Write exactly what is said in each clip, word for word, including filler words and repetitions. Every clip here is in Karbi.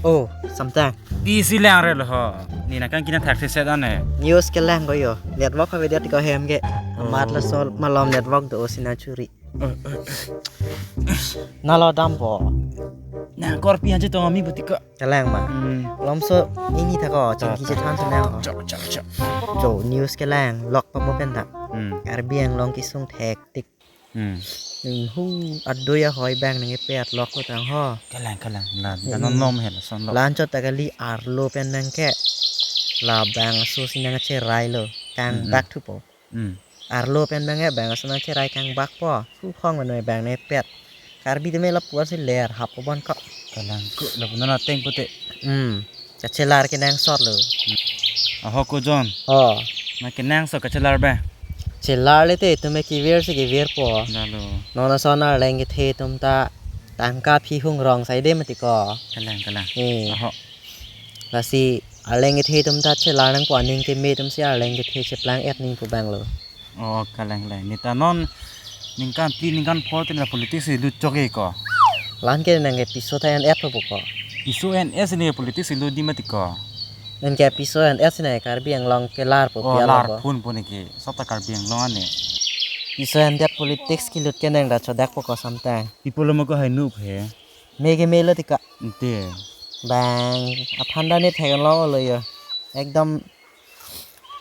Oh, samtang. Di si lang re lo ho. Ni na kan kina thak se set ane. News kelang ko yo. Network ha vedet ko hem ke. Oh. Amat laso malom network do si na churi. Eh, eh, eh. Nalo dampo. Na korpi anje tong ami butika. Kelang ma. Hmm. Lomso ini thak ko, chingki chethan chenang ko. Chok, chok, chok. Jo, news kelang, lok pamopen ta. Hmm. Karbi Anglong kesung thektik. Hmm. Ninghu adoi ahoi bang nangkepet lok ko tang ho. Kelang, kelang. La, hmm, la non nom hel son lok. Lanchot ta kali arlo pen nangke. La bang aso si nangcherai lo. Kang, hmm, hmm, bak thupo. Hmm. Arlo pen bang e bang aso nangcherai kang bakpo. Hu khong menoi bang nangkepet. Karbi tame lapu-an si ler hap ko bon ko. Kelang ko lapu non ateng pute. Hmm. Kachelar kenangsot lo. Ahok ko John. Oh. Na kenangsot kachelar ba. Chelar le te tame kevir si kevirpo. Lalo. Non ason arleng kethe atum ta tangka phi hung rong saide mati ko. Kelang, kelang. Eh. Ahok. Lasi arleng kethe atum ta chelar nangpo, aning keme atum si arleng kethe cheplang et nangpo bang lo. Oh, kelang, kelang. Ni ta non ningkan phli ningkan pho te na politics si lut chok e ko. Lan ke nangke piso ta en et po ko. Piso en et si ne politics si lut di mati ko. Nangke piso en et si ne Karbi Anglong kelar po. Oh, piala lar po. Phun po ne ke. Sop ta Karbi Anglong ane. Piso en et politics kelut ke nang da chodak po ko samtang. People mo ko hai nup he. Me ke me lo tika. Ante. Bang, aphan ta ne thek long lo yo. Ekdom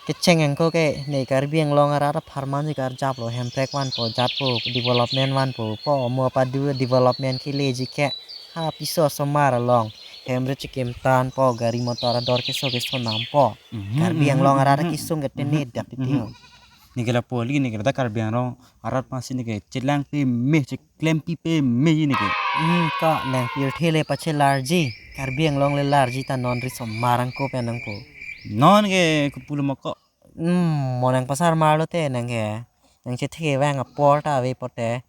kecheng angko ke ne Karbi Anglong arat apharman si karjap lo, hemprek vanpo, jatpo, development vanpo, po mo padu development keleji ke. Ha piso asomar along. Hemre chikim tanpo, gari motor ador keso keso nampo. Mhm, Karbi mhm, Anglong arat, mhm, kesung ke tene, mhm, dak, mhm, titi ho. Ni ke lapu li, ni ke ta Karbi Anglong arat masi ni ke chelang peme, cheklempi peme ni ke. Hmm, ka nang pirthe le pachelarji. Karbi Anglong le larji ta non riso marang ko pen nangpo. Non ke kepulo mako. Hmm, mo nang pasar mar lo te nang ke. Nang chethe vang apor ta ave pote.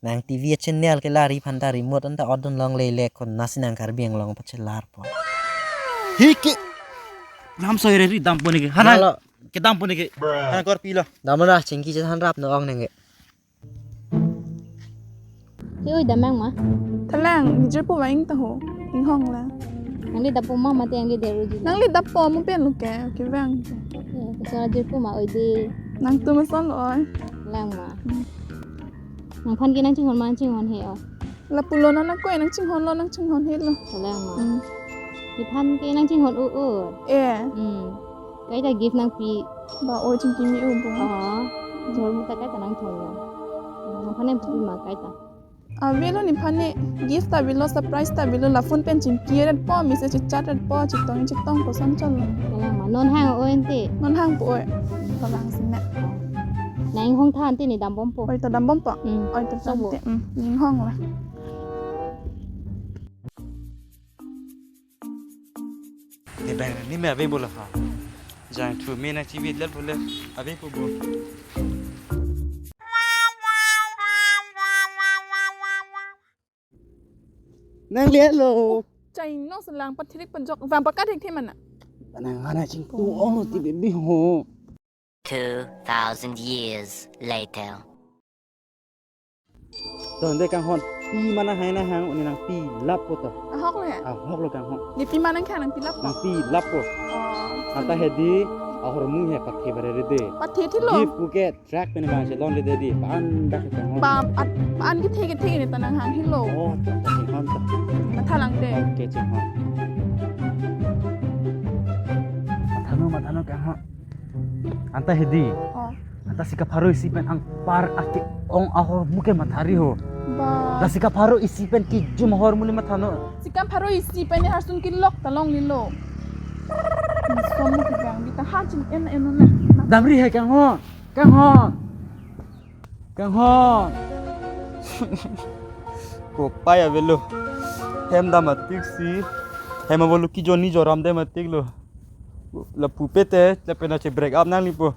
Nang T V channel kelar aphan ta remote anta odun long le le kon nasi nang Karbi Anglong pachelarpo. Hi ke. Lam soi re ri dampo ni ke. Hana. Lalo. Kedampo ni ke. Hana korpi lo. Damra chingki chethan rap no ong nang ke. Ke oi damang ma? Thalang, jirpo vang ta ho. Inghong la. Nangli dapo ma mate nangli deruji. Nangli dapo mo pen lo ke, ke vang. Ya, ke sora jirpo ma oi de. Nangtum ason lo oi. Lang ma. Hmm. Nangphan ke nangchinghon ma nangchinghon he o. Lapulo non ako nangchinghon lo nangchinghon he lo. Lang ma. Hmm. Nephan ke nangchinghon o o. Eh. Hmm. Kaita gift nangpi. Ba oi chingki me o bo. Oh. Jor muta kaita nangthon lo. Nangphan nangpi ma kaita. Avelo nephan ne gift ta avelo, surprise ta avelo, la phone pen chingki ret po, message chat ret po, chetong chetong po son cholo. Kalang ma, non hang o ente. Non hang po oi. Kalang sina. Nang hong than te ne dambompo. Oi ta dambompo. Mm. Oi ta sobo. Than te. Mm. Ning hong la. Ne bang ni me ave bola ha. Jang thu me nang T V lel bole ave po bo. Nang le lo. Chai no selang pathirik pajok vang pakat hik the mana. Nang hana chingtu ong lo ti baby ho. Two thousand years later. To, de kanghon. Pi mana hai na hang, uni nangpi lap po to. Ahok lo ya? Ahok lo kanghon. Ni pi mana kha nangpi lap po? Nangpi lap po. Oh. Anta hedi, ahormu he pathe bare re de. Pathe thi lo. Gift buke track pen bang chelon le de di. Paan dak kanghon. Ba, at, paan kethe kethe ni ta nang hang hilo. Oh, to, to, kanghon to. Matha lang de. Okay, kanghon. Matha no, matha no kanghon. Anta hedi. Oh. Anta sika pharo isi pen angpar ake-ong ahormu ke mathari ho. Ba. La sika pharo isi pen kijum ahormu le matha no. Sika pharo isi pen ni harsun kelok ta longlelo. Som mo kijang kita ha chin en en na. Damri hai kanghon. Kanghon. Kanghon. Kopai avelo. Hem dam atik si. Hem avelo kijoni joram dam atik lo. Lapu pete, lapen ache break up nang lipo.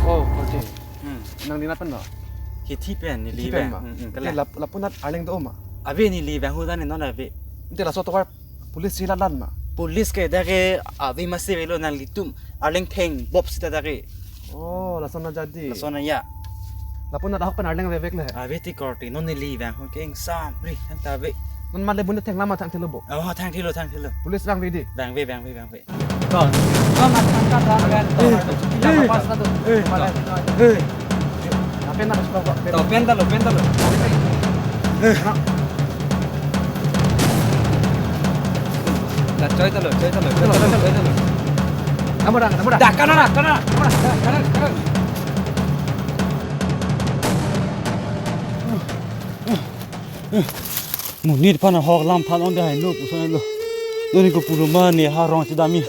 Oh, okay. Hmm. Nang dinat pen no? Hithi pen, neli. Hithi pen vang. Ma? Hmm, hmm, okay, kalang. Lap-, lapu nat arleng do ma? Ave neli vang hu dan non ave. Ante laso tovar police si lalan ma? Police ke dak ke ave masi avelo, nanglitum arleng theng bop sita dak ke. Oh, lason na jadi. Lason na ya. Lapu na dahok pen arleng avevek le. Ave ti korte, non neli vang ho ke ingsam ri thangta ave. Non male bun thenglam ma thangthelo bo. Oh, thangthelo, thangthelo. Police vangve dei. Vangve, vangve, vangve. To, to, mat thangka ta kan, to. Eh, eh, pas na to. Eh, male. Eh. Pen na, pen na. To, pen ta lo, pen ta lo. Eh. La, choi ta lo, choi ta lo, choi ta lo, choi ta lo. Kamu dah, kamu dah. Dah, kanan, kanan, kanan, kanan, kanan. Monit aphan ahok lam than ong dei heno puson lo. Doni ko puluma ne ha rong chedam-i.